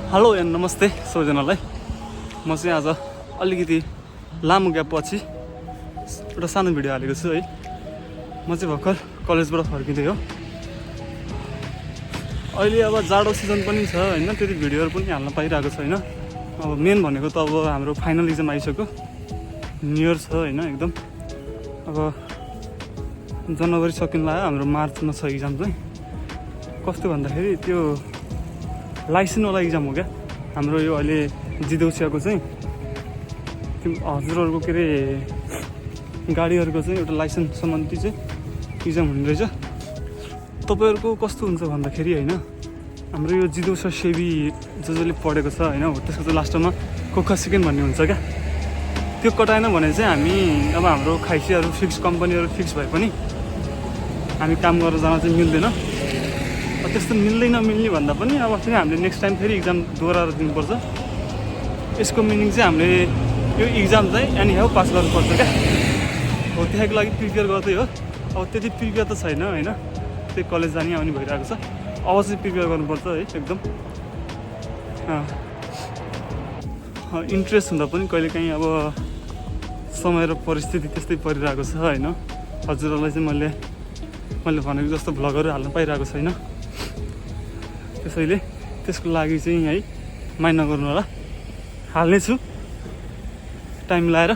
Hello and नमस्ते सबैजनालाई। म चाहिँ आज अलिकति लामो ग्याप पछि एउटा सानो भिडियो हालेको छु है। म चाहिँ भर्खर कलेजबाट फर्किँदै हो। अहिले अब जाडो सिजन पनि छ हैन, त्यति भिडियोहरू पनि हाल्न पाइरहेको छैन। अब मेन भनेको त अब हाम्रो फाइनल इक्जाम आइसक्यो, न्यु इयर छ हैन एकदम। अब जनवरी सकिन लाग्यो, हाम्रो मार्चमा छ इक्जाम चाहिँ। कस्तो भन्दाखेरि त्यो लाइसेन्सवाला इक्जाम हो क्या हाम्रो यो अहिले जिदौसियाको चाहिँ। त्यो हजुरहरूको के अरे गाडीहरूको चाहिँ एउटा लाइसेन्स सम्बन्धी चाहिँ इक्जाम हुने रहेछ। तपाईँहरूको कस्तो हुन्छ भन्दाखेरि होइन, हाम्रो यो जिदौसिया सेवी जसले पढेको छ होइन, त्यसको चाहिँ लास्टमा कोखा सेकेन्ड भन्ने हुन्छ क्या। त्यो कटाएन भने चाहिँ हामी अब हाम्रो खाइसीहरू फिक्स, कम्पनीहरू फिक्स भए पनि हामी काम गरेर जान चाहिँ मिल्दैन। त्यस्तो मिल्दै नमिल्ने भन्दा पनि अब फेरि हामीले नेक्स्ट टाइम फेरि इक्जाम दोहोऱ्याएर दिनुपर्छ। यसको मिनिङ चाहिँ हामीले यो इक्जाम चाहिँ एनी हाउ पास गर्नुपर्छ क्या। हो त्यसको लागि प्रिपेयर गर्दै हो। अब त्यति प्रिपेयर त छैन होइन, त्यही कलेज जाने आउने भइरहेको छ। अब चाहिँ प्रिपेयर गर्नुपर्छ है एकदम। इन्ट्रेस्ट हुँदा पनि कहिलेकाहीँ अब समय र परिस्थिति त्यस्तै परिरहेको छ होइन। हजुरहरूलाई चाहिँ मैले भनेको जस्तो भ्लगहरू हाल्न पाइरहेको छैन, त्यसैले त्यसको लागि चाहिँ है माइन्ड नगर्नु होला। हाल्नेछु टाइम लाएर।